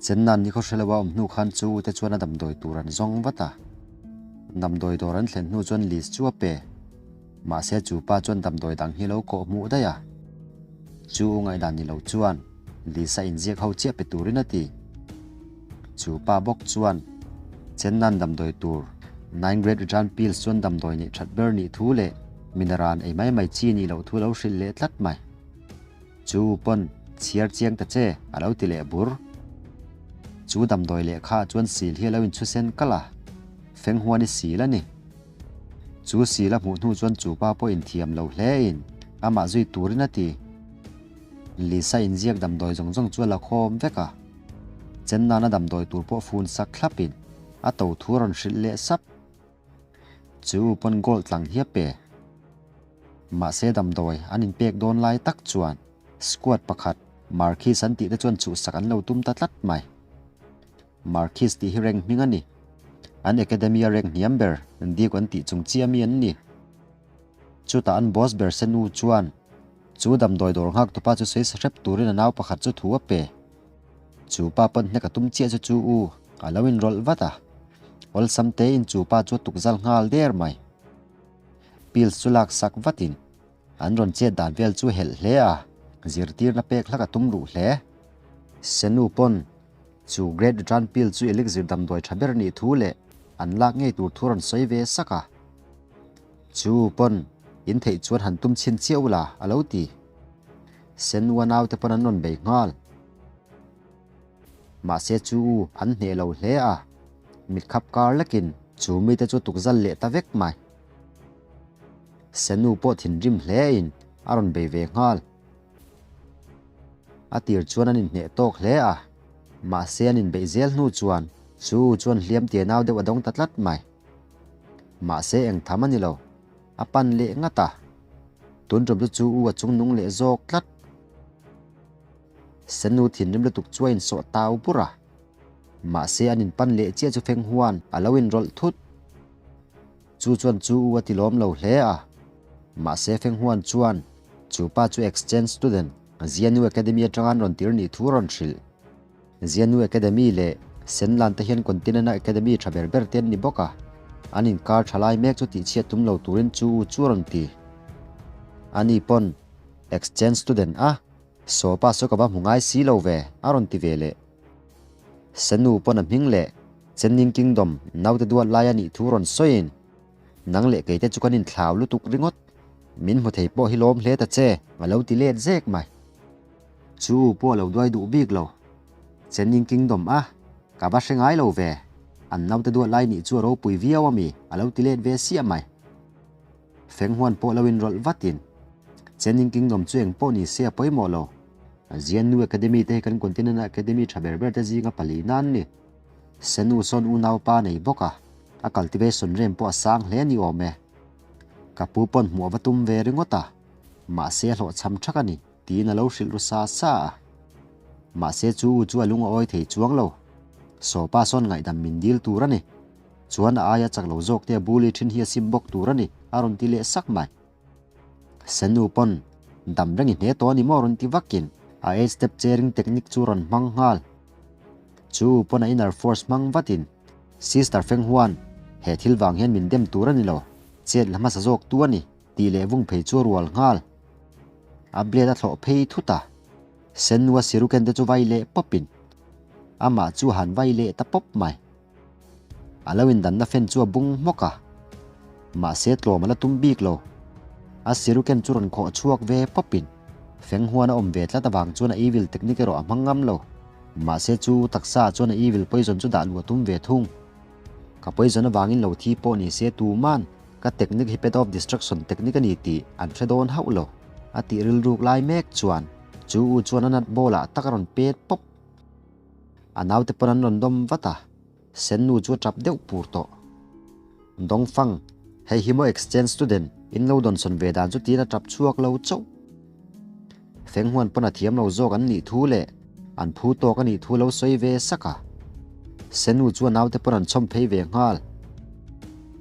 Chenna'n nikhaw hre lo a awm hnu khan chu ute chuan a damdawi tur an zawng vat a. Damdawi dawr an thlen hnu chuan list chu a pe. Mahse chu pa chuan damdawi dang hi lo kawh hmuh daih a. Chu u ngaihdan ni lo chuan list a inziak ho chiah pe turin a ti. Chu pa bawk chuan Chenna'n damdawi tur Nine Great Return Pills chuan damdawi neih that ber nih thu leh minaran ei mai mai chi nih loh thu lo hrilh leh tlat mai. Chu pawn chhiar chiang ta che a lo ti leh bur. Chu damdawi lehkha chuan sil hi a lo inchhusen kalh a, feng huan i sil a ni. Chu sil a hmuh hnu chuan chu pa pawh inthiam lo hle in amah zui turin a ti. Lisa inziak damdawi zawng zawng chu a la khawm vek a, chen nana damdawi tur pawh fun sak thlap in a to thu a rawn hrilh leh sap. Chu pawn gold tlang hi a pe. Mahse damdawi an inpek dawn lai tak chuan squad pakhat Marquis an tih te chuan chhuhsak an lo tum ta tlat mai. Marquis tih hi rank hming a ni. An academy a rank hniam ber Duke an tih chung chiah mi an ni. Chutah an boss ber Senu chuan chu damdawi dawr nghak tupa chu sawi sa hrep turin a nau pakhat chu thu a pe. Chu pa pawn hnek a tum chiah chu chu u a lo inrawlh vat a. Awlsam tein chu pa chu a tukzal nghal der mai. Pills chu lak sak vatin an rawn chet dan vel chu helh hle a, zirtirna pek hlak a tum ruh hle. Senu pawn chu Great Return Pill chu elixir damdawi tha ber nih thu leh an lak ngei tur thu rawn sawi ve sak a. Chu pawn in theih chuan han tum chhin chiah ula a lo ti. Senua naute pawn an rawn bei nghal. Mahse chu an hneh lo hle a, mitkhap kar lekin chu mite chu tukzal leh ta vek mai. Senu pawh thinrim hle in a rawn bei ve nghal. A tir chuan an inhneh tawk hle a, mahse an inbeih zel hnu chuan chu chuan hliam tia nau deuh a dawng ta tlat mai. Mahse eng tham a ni lo, a pan leh ngat a, tun tum chu chu u a chungnung leh zawk tlat. Senu thinrim lutuk chu a insawh tau bur a, mahse an inpan leh chiah chu feng huan a lo inrawlh thut. Chu chuan chu u a ti lawm lo hle a, mahse feng huan chuan chu pa chu exchange student Zianu Academy atanga an rawn tir nih thu a rawn hrilh. Zianu Academy leh Senlan te hian continent a academy tha ber ber te an ni bawk a, an inkar tha lai mek chu tihchhiat tum lo turin chu u chu a rawn ti. Ani pawn exchange student a Sawpa saw ka va hmu ngai si lo ve, a rawn ti ve leh. Senu pawn a hming leh Chenning Kingdom naute duat lai a nih thu rawn sawiin, Nang leh keite chu kan inthlau lutuk ringawt, min hmu thei pawh hi lawm hle ta che, a lo ti let zek mai. Chu pawh a lo duai duh bik lo. Chenning Kingdom a, ka va hre ngai lo ve, an naute duat lai nih chu a ropui viau a mi, a lo ti let ve siah mai. Feng huan pawh lo inrawlh vatin Chenning Kingdom chu eng pawh ni se a pawimawh lo. Jiannu Academy te hi kan continent a academy tha ber ber te zinga pali na an ni. Senu sawn unaupa nei bawk a, a cultivation rem pawh a sang hle ni awm e. Ka pu pawn hmuh a va tum ve ringawt a, mahse a hlawhchham thak a ni, tiin a lo hrilh ru sa sa a. Mahse chu u chu a lung a awi thei chuang lo. Sawpa sawn ngaihdam min dil tur a ni. Chuan a aia chak lo zawk te a bully thin hi a sim bawk tur a ni, a rawn ti leh sak mai. Senu pawn dam reng i hne tawh a ni maw rawn ti vakin a eight step chairing technique chu rawn hmang nghal. Chu pawn a inner force hmang vatin Sister Feng Huan he thil vang hian min dem tur a ni lo, chet la hmasa zawk tu a ni tih leh vung phei chu a rual nghal. A blade a thlawh phei thut a, Senu a siruken te chu vai leh pawpin amah chu a han vai leh ta pawp mai. A lo indanna fan chu a bung hmawk a, mahse tlawm a la tum bik lo. A siruken chu rawn khawh chhuak ve pawpin feng huan a awm ve tlat avang chuan a evil technique erawh a hmang ngam lo. Mahse chu taksa ah chuan a evil poison chu dah luh a tum ve thung. Ka poison avangin lo thi pawh ni se tuman ka technique hi path of destruction technique a ni tih an hre dawn hauh lo. A tih rilruk lai mek chuan chu u chuan a nut ball ah tak a rawn pet pawp. A naute pawn an rawn dawm vat a, Sennu chu a tap deuh pur tawh. Dongfang, hei hi maw exchange student in lo dawnsawn ve dan chu tiin a tap chhuak lo chauh. Fenghuan pawn a thiam lo zawk an nih thu leh an phu tawk a nih thu lo sawi ve sak a. Sennu chu a naute pawn an chhawm phei ve nghal.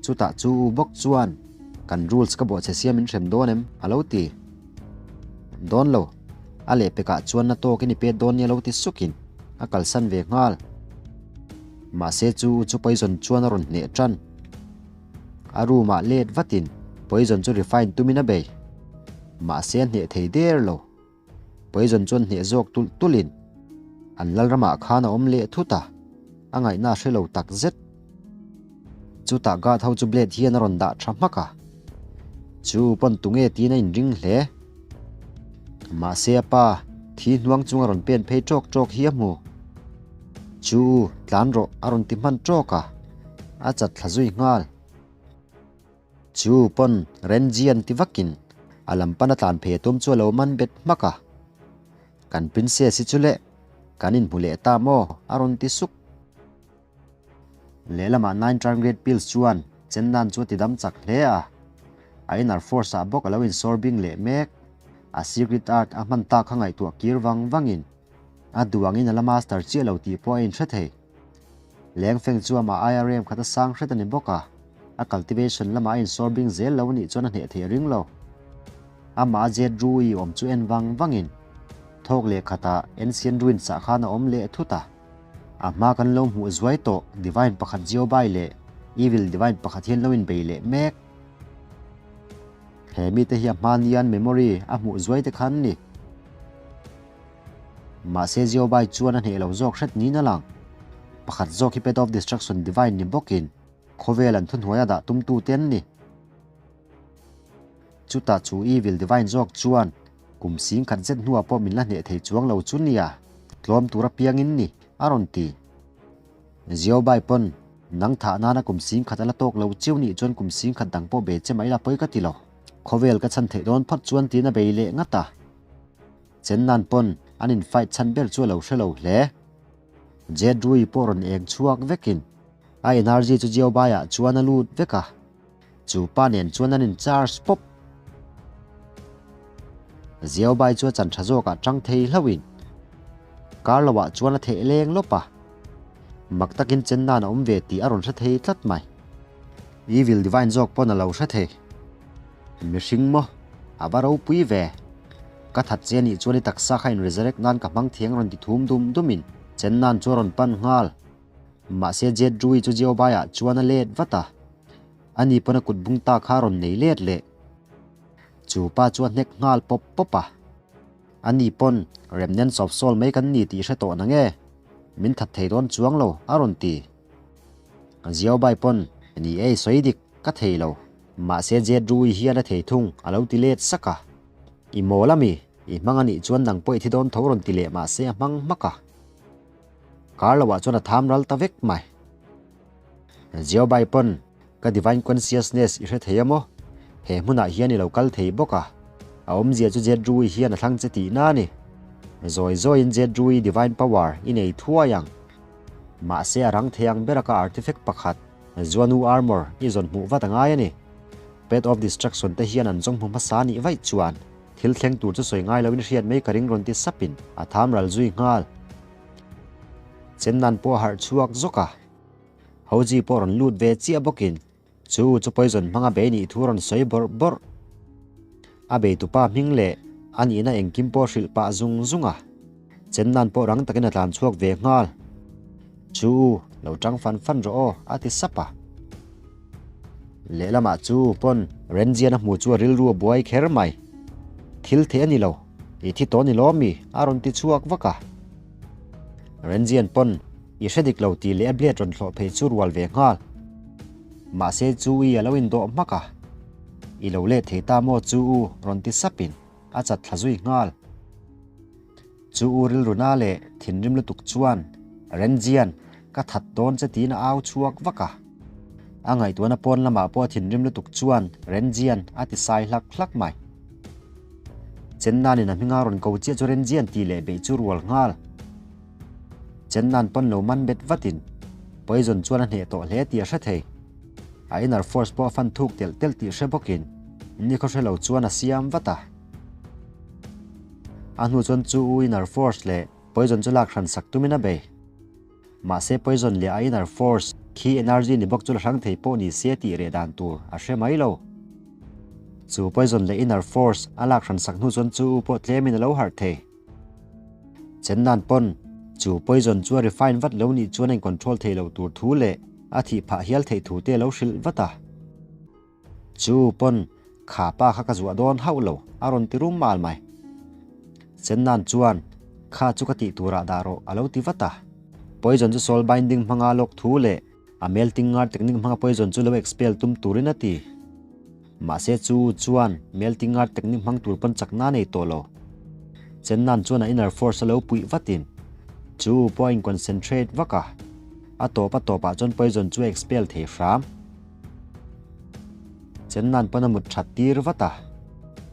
Chutah chu u bawk chuan kan rules ka bawhchhe siam min hrem dawn em? a lo ti. Dawn lo. A lehpekah chuan na tawkin i pet dawn nia lo ti sukin. a kalsan ve nghal. Mahse chu chu poison chuan a rawn hneh tan. A room ah let vatin poison chu refine tumin a bei. Mahse a hneh thei der lo. Poison chuan hneh zawk tulh tulhin an lalramah khan a awm leh thut a, a ngaihna a hre lo tak zet. Chutah guard ho chu blade hian a rawn dah tha hmak a, chu pawn tunge tiin a inring hle. Mahse a pa thi hnuang chung a rawn pen phei tawk tawk hi a hmu. Chu tlan rawh a rawn ti hman tawk a, a chat thla zui nghal. Chu pawn Renji an ti vakin a lam pana tlan phei a tum chu a lo man bet hmak a. Kan princess hi chu leh kan inhmu leh ta maw a rawn ti suk. Lehlamah Nine Turn Great Pills chuan Chennan chu a ti dam chak hle a. A inner force ah bawk a lo insawr bing leh mek. A secret art a hman tak kha ngaihtuah kir vang vangin a duangin a la master chiah lo tih pawh a inhre thei. Lengfeng chu amah aia rem khat a sang hret a ni bawk a, a cultivation lamah a insawr bing zel lo a nih chuan a hneh thei a ring lo. Amah a jet rui awm chu en vang vangin thawk leh khatah ancient ruins ah khan a awm leh thut a. A hma kan lo hmuh zuai tawh divine pakhat Jiobai leh evil divine pakhat hian lo inbei leh mek. He mite hi a hma nian memory a hmuh zuai te khan ni. Mahse Jiobai chuan a hneh lo zawk hret niin a lang. Pakhat zawk hi Path of Destruction Divine ni bawkin khawvel an thuhnuai a dah tumtu te an ni. Chutah chu Evil Divine zawk chuan kum sing khat zet hnuah pawh min la hneh thei chuang lo chu nia, tlawm tur apiangin ni, a rawn ti. Jiobai pawn nang thah nana kum sing khat a la tawk lo chiu nih chuan kum sing khat dang pawh be che mai la pawi ka ti lo. Khawvel ka chhan theih dawn phawt chuan tiin a bei leh ngat a. Chennan pawn an in fight chhan ber chu a lo hre lo hle. Jedrui pawh rawn eng chhuak vekin a energy chu Jiobai-ah chuan a lut vek a, chu pa nen chuan an in charge pawp. Jiobai chu a chan tha zawkah tang thei hlauhin Carlo-ah chuan a theh leng lawp a, mak takin Chennan a awm ve tih a rawn hre thei tlat mai. Evil Divine zawk pawn a lo hre thei. Mihring maw? A va ropui ve. Ka that che anih chuan i taksa kha in resurrect nan ka hmang thiang rawn ti thum dum dumin Chennan chu a rawn pan nghal. Mahse Jet Rui chu Jeobaiah chuan a let vat a. Ani pawn a kut bung ta kha a rawn nei let leh. Chu pa chu a hnek nghal pawp pawp a. Ani pawn Remnants of Soul mai kan ni tih hre tawh nange? Min that thei dawn chuang lo a rawn ti. Jeobai pawn ni e i sawi dik ka thei lo. Mahse Jet Rui hian a thei thung a lo ti let sak a. I mawl ami? I hmang anih chuan nang pawh i thi dawn tho rawn ti leh mahse a hmang hmak a. Kar loah chuan a tham ral ta vek mai. Jeobai pawn ka divine consciousness i hre thei a maw? He hmunah hian i lo kal thei bawk a. A awmzia chu Jet Rui hian a thlang che tihna a ni. Zawi zawiin Jet Rui divine power i nei thuai ang. Mahse a rang thei ang bera ka artifact pakhat Zuanu Armor i zawn hmuh vat a ngai a ni. Path of Destruction te hian an zawng hmu hmasa nih vaih chuan thil thleng tur chu sawi ngai loin hriat mai ka ring rawn ti sapin a tham ral zui nghal. Chennan pawh a harh chhuak zawk a, Hoji pawh rawn lut ve chiah bawkin chu chu poison hmanga bei nih thu rawn sawi bawrh bawrh. A beitupa hming leh a nihna engkim pawh hrilh pah zung zung a, Chennan pawh rang takin a tlan chhuak ve nghal. Chu, lo tang fan fan rawh aw, a ti sap a. Lehlamah chu pawn Renzian a hmu chu a rilru a buai kher mai. Thil thei a ni lo, i thi tawh ni lawm mi? a rawn ti chhuak vak a. Renzian pawn i hre dik lo tih leh a blade rawn thlawh phei chu rual ve nghal. Mahse chu i a lo indawh hmak a. I lo let thei ta maw chu u rawn ti sapin a chat thla zui nghal. Chu u rilru na leh thinrim lutuk chuan Renzian ka that dawn che tiin a au chhuak vak a. A ngaihtuahna pawn lamah pawh a thinrim lutuk chuan Renzian a ti sai hlak hlak mai. Chennanin a hminga rawn ko chiah chu Renzian tih leh beih chu rual nghal. Chennan pawn lo man bet vatin Poison chuan a hneh tawh hle tih a hre thei. A inner force pawh a fan thuk telh telh tih hre bawkin nikhaw hre lo chuan a siam vat a. A hnu chuan chu u inner force leh poison chu lak hran sak tumin a bei. Mahse poison leh a inner force khi energy ni bawk chu la hrang thei pawh ni se tih reh dan tur a hre mai lo. Chu poison leh inner force a lak hran sak hnu chuan chu u pawh tlemin a lo harh thei. Chennan pawn Chu poison chu a refine vat lo nih chuan a in control thei loh tur thu leh a thih phah hial theih thu te a lo hrilh vat a. Chu pawn kha pa kha ka zuah dawn hauh lo a rawn ti rum mal mai. Chennan chuan kha chu ka tih turah dah rawh a lo ti vat a. Poison chu soul binding hmanga lawk thu leh a melting ngar technique hmanga poison chu lo expel tum turin a ti. Mahse chu chuan melting ngar technique hmang tur pawn chakna nei tawh lo. Chennan chuan a inner force a lo puih vatin chu pawh a in concentrate vak a. A tawp a tawpah chuan poison chu a expel thei hram. Chennan pawn a mut that tir vat a,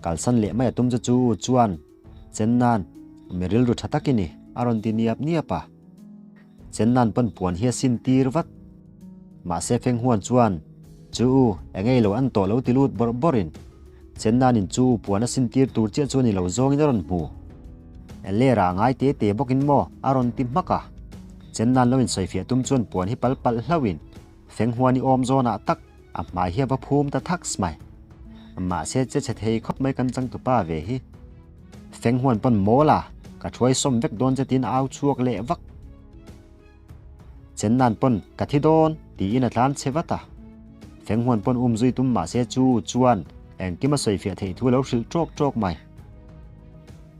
kalsan leh mai a tum chu chu chuan Chennan, mi rilru tha tak i ni, a rawn ti niap niap a. Chennan pawn puan hi a sin tir vat. Mahse Fenghuan chuan, Chu u, eng ei lo an tawh lo ti lut bawrh bawrhin Chennanin chu u puan a sin tir tur chiah chu a ni lo zawngin a rawn hmu. Lera a ngai te te bawkin maw a rawn ti hmak a. Chennan lo insawifiah tum chuan puan hi pal palh hlauhin Fenghuan i awm zawnah tak a hmai hi a va phum ta thaks mai. Mahse che chhe thei khawp mai kan changtupa ve hi. Fenghuan pawn mawl a, ka thuai sawm vek dawn che tiin a au chhuak leh vak. Chennan pawn ka thi dawn tiin a tlan chhe vat a. Fenghuan pawn um zui tum mahse chu chuan engkim a sawifiah theih thu a lo hrilh tawk tawk mai.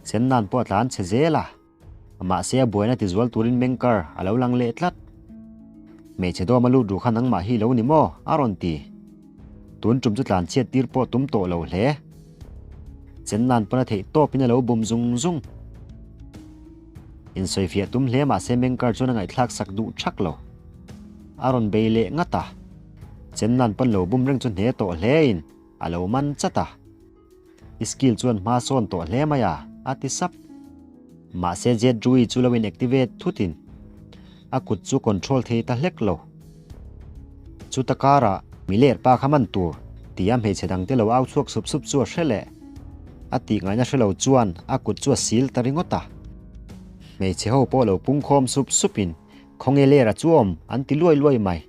Chennan pawh a tlan chhe zel a. Mahse a buaina tizual turin mengkar a lo lang leh tlat. Hmeichhe dawm a lut ruh kha nangmah hi lo ni maw? a rawn ti. Tun tum chu tlanchhiat tir pawh tum tawh lo hle. Chennan pawn a theih tawpin a lo bum zung zung. Insawifiah tum hle mahse mengkar chuan a ngaihthlak sak duh thak lo. A rawn bei leh ngat a. Chennan pawn lo bum reng chu hne tawh hlein a lo man chat a. I skill chuan hma sawn tawh hle mai a, a ti sap. Mahse Jet Rui chu lo in activate thutin a kut chu control thei ta hlek lo. Chuta karah mi ler pa kha man tur tia hmeichhe dangte lo au chhuak sup sup chu a hre leh. A tih ngaihna hre lo chuan a kut chu a sil ta ringawt a. Hmeichhe ho pawh lo pungkhawm sup supin khawnge lera chu awm an ti luai luai mai.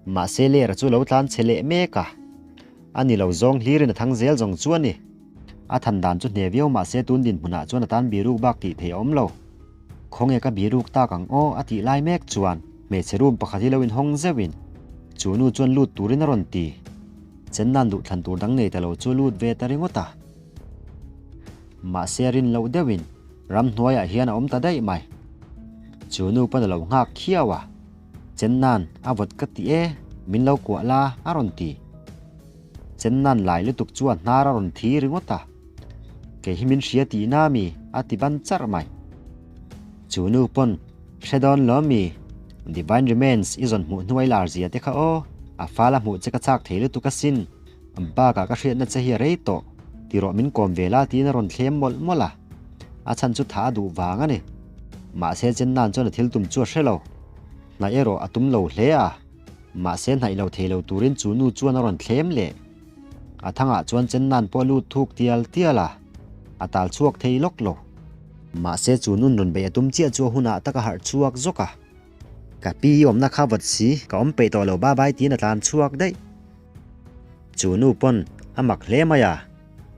Mahse lera chu lo tlan chhe leh mek a, a ni lo zawng hlirin a thang zel zawng chu a ni. A than dan chu hne viau mahse tun dinhmunah chuan a tan biruk bak tih theih a awm lo. Khawnge ka biruk tak ang aw a tih lai mek chuan hmeichhe room pakhat hi lo inhawng zeuhin chu nu chuan lut turin a rawn ti. Chennan duh thlan tur dang nei ta lo chu lut ve ta ringawt a. Mahse rin loh deuhin ramhnuaiah hian a awm ta daih mai. Chu nu pawn a lo nghak khiau a. Chennan a vawt ka ti e, min lo kuah la a rawn ti. Chennan lai lutuk chuan hnar a rawn thi ringawt a. Kei hi min hria tihna mi a ti ban charh mai. Chu nu pawn hre dawn lo mi, Divine Remains i zawn hmuh hnuai lar zia te kha aw, a fal a hmuh che ka chak thei lutuk asin, bakah ka hriatna che hi a rei tawh, ti rawh min kawm ve la tiin a rawn thlem mawlh mawlh a. A chhan chu tha a duh vang a ni. Mahse Chennan chuan a thil tum chu a hre lo. Hnaih erawh a tum lo hle a, mahse hnaih lo thei lo turin chu nu chuan a rawn thlem leh. A thangah chuan Chennan pawh a lut thuk tial tial a, a tal chhuak thei lawk lo. Mahse chu nun rawn beih a tum chiah chu a hunah tak a harh chhuak zawk a. Ka pi i awmna kha vawt si, ka awm peih tawh lo ba bai tiin a tlan chhuak daih. Chu nu pawn a mak hle mai a,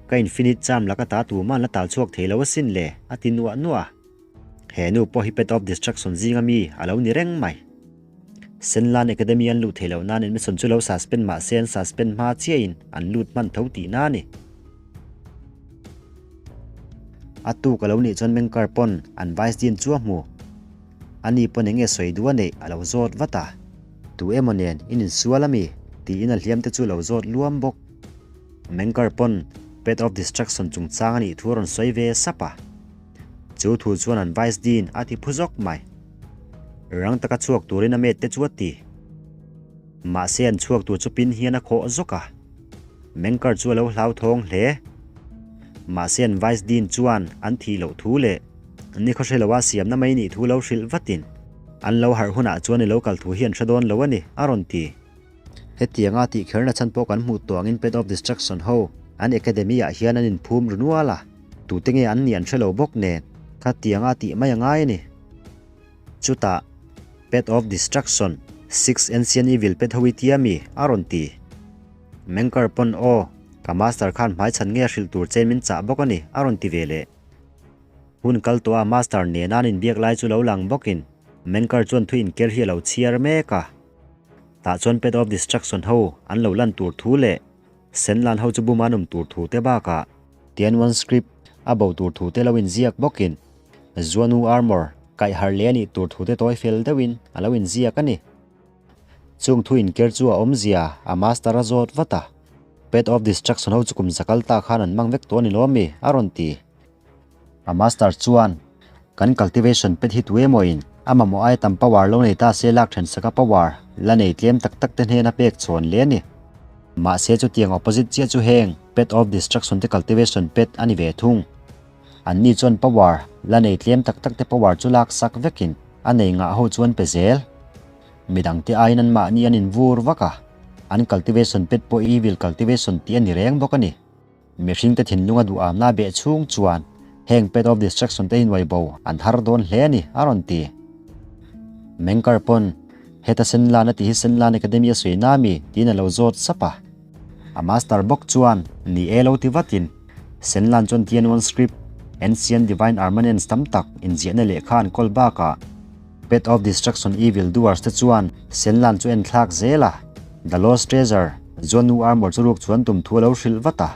ka infinite charm laka ta tuman la tal chhuak thei lo asin le, a ti nuah nuah a. He nu pawh hi Path of Destruction zinga mi a lo ni reng mai. Senlan Academy an luh theih loh nan admission chu lo suspend mah se an suspend hma chiahin an lut hman tho tihna a ni. A tuk a lo nih chuan Mengkar pawn an Vice Dean chu a hmu. Ani pawn eng nge sawi duh a neih a lo zawt vat a. Tu emaw nen in insual a mi? tiin a hliam te chu a lo zawt luam bawk. Mengkar pawn Path of Destruction chungchang a nih thu a rawn sawi ve sap a. Chu thu chuan an Vice Dean a ti phu zawk mai. Rang taka chhuak turin a mate te chu a ti. Mahse an chhuak tur chu pin hian a khawh zawk a. Mengkar chu a lo hlauthawng hle. Mahse an Vice Dean chuan an thih loh thu leh ni khawhre loa siamna mai nih thu lo hrilh vatin an lo harh hunah chuan i lo kal thu hi an hre dawn lo a ni, a rawn ti. Hetianga tih kherna chhan pawh kan hmuh tawh angin Path of Destruction ho an academy ah hian an inphum ru nual a, tute nge an nih an hre lo bawk nen khatianga tih mai a ngai a ni. Chutah Path of Destruction, Six Ancient Evil Path ho i tia mi? a rawn ti. Mengkar pawn aw, ka master khan hmaichhan nge a hrilh tur chein min chah bawk a ni, a rawn ti ve leh. Hun kal tawha Master nena an inbiak lai chu lo lang bawkin Menkar chuan thu inker hi a lo chhiar mek a. Tah chuan Path of Destruction ho an lo lan tur thu leh Senlan ho chu bum an awm tur thu te bakah Tianwan Script a bo tur thu te lo inziak bawkin Zuanu Armor kaih harh leh a nih tur thu te tawi fel deuhin a lo inziak a ni. Chung thu inker chu a awmzia a master a zawt vat a, Path of Destruction ho chu kum zakal ta khan an mang vek tawh a ni lo ami? a rawn ti. A master chuan, Kan cultivation pet hi tu emawin a mamawh aia tam power lo nei ta se lak then saka power la nei tlem tak tak te hnena pek chhawn le a ni. Mahse chutiang opposite chiah chu heng Path of Destruction te cultivation pet a ni ve thung. Anni chuan power la nei tlem tak tak te power chu lak sak vekin a nei ngah ho chuan pe zel. Midangte aiin anmahni an invur vak a, an cultivation pet pawh evil cultivation tih a ni reng bawk a ni. Mihringte thinlunga duhamna beh chhung chuan heng Path of Destruction te hi nuai bo an har dawn hle a ni, a rawn ti. Mengkar pawn, Heta Senlan a tih hi Senlan Academy a sawi na mi? tiin a lo zawt sap a. A master bawk chuan, Ni e lo ti vatin, Senlan chuan Tianwan Script, Ancient Divine Armanents tam tak inziahna lehkha an kawl bakah, Path of Destruction Evil Doers te chuan Senlan chu en thlak zel a, The Lost Treasure, Zuanu Armor chu ruk chuan tum thu a lo hrilh vat a.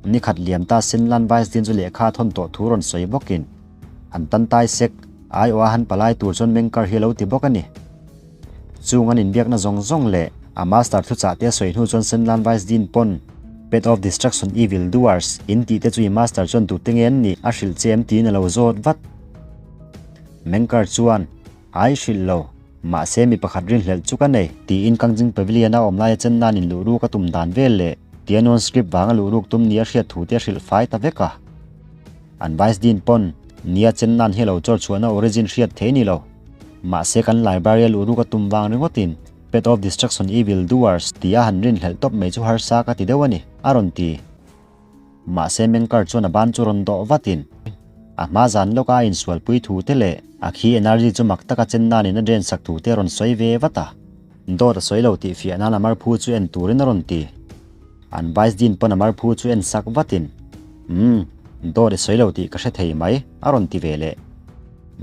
Ni khat liam ta Senlan Vice Dean chu lehkha a thawn tawh thu rawn sawi bawkin an tan tai sek, aiawh a han palai tur chuan mengkar hi a lo ti bawk a ni. Chung an inbiakna zawng zawng leh a master thuchah te a sawi hnu chuan Senlan Vice Dean pawn Path of Destruction Evil Doers in tih te chu i master chuan tute nge an nih a hrilh che em tiin a lo zawt vat. Mengkar chuan, Ai hrilh lo, mahse mi pakhat rinhlelh chu ka nei, tiin Kangjing Pavilion-a awm laia chen nan in luhruk a tum dan vel leh Tianwan Script vanga luhruk tum nia hriat thu te a hrilh fai ta vek a. An Vice Dean pawn, Nia chen nan hi a lo chawr chhuahna origin hriat thei ni lo. Mahse kan library-a luhruk a tum vang ringawtin Path of Destruction Evil Doers tia han rinhlelh tawp mai chu harsa ka ti deuh a ni, a rawn ti. Mahse Mengkar chuan a ban chu rawn dawh vatin a hma zan lawka a insualpui thu te leh a khi energy chu mak taka chen nanin a drain sak thu te a rawn sawi ve vat a. Dawt a sawi lo tih fiah nan a marphu chu en turin a rawn ti. An Vice Dean pawn a marphu chu en sak vatin, Umm, dawt i sawi lo tih ka hre thei mai, a rawn ti ve leh.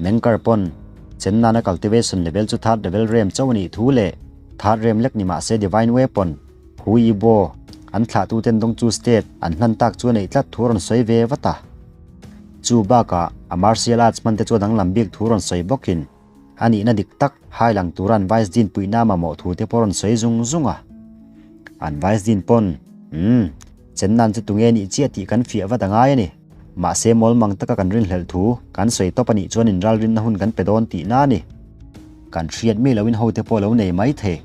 Mengkar pawn chen nana cultivation level chu third level rem chauh a nih thu leh third rem lek ni mahse divine weapon, Hu Yibo, an thlahtuten dawng chu state an hlan tak chu a neih tlat thu a rawn sawi ve vat a. Chu bakah a martial arts hman te chu a danglam bik thu rawn sawi bawkin a nihna dik tak hai lang tura an vice dean puihna a mamawh thu te pawh rawn sawi zung zung a. An vice dean pawn, Umm, Chennan chu tunge nih chiah tih kan fiah vat a ngai a ni. Mahse mawlmang taka kan rinhlelh thu kan sawi tawp a nih chuan inralrinna hun kan pe dawn tihna a ni. Kan hriat mi loin hote pawh lo nei mai thei.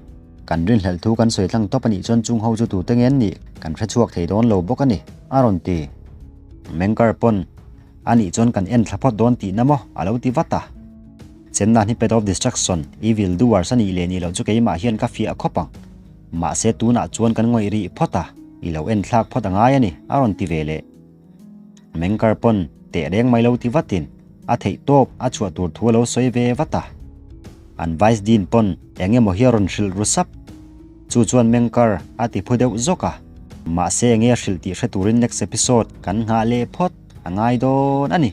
Kan rinhlelh thu kan sawi tlang tawp a nih chuan chung ho chu tute nge an nih kan hre chhuak thei dawn lo bawk a ni, a rawn ti. Mengkar pawn, A nih chuan kan en thla phawt dawn tihna maw? a lo ti vat a. Chenna hi Path of Destruction, Evil Doers a nih leh nih loh chu keimah hian ka fiah khawp ang. Mahse tunah chuan kan ngawih rih phawt a, i lo en thlak phawt a ngai a ni, a rawn ti ve leh. Mengkar pawn teh reng mai lo ti vatin a theih tawp a chhuah tur thu a lo sawi ve vat a. An Vice Dean pawn eng emaw hi a rawn hrilh ru sap. Chu chuan Mengkar a ti phu deuh zawk a. Mahse enge a hrilh tih hre turin next episode kan nghah leh phawt a ngai dawn a ni.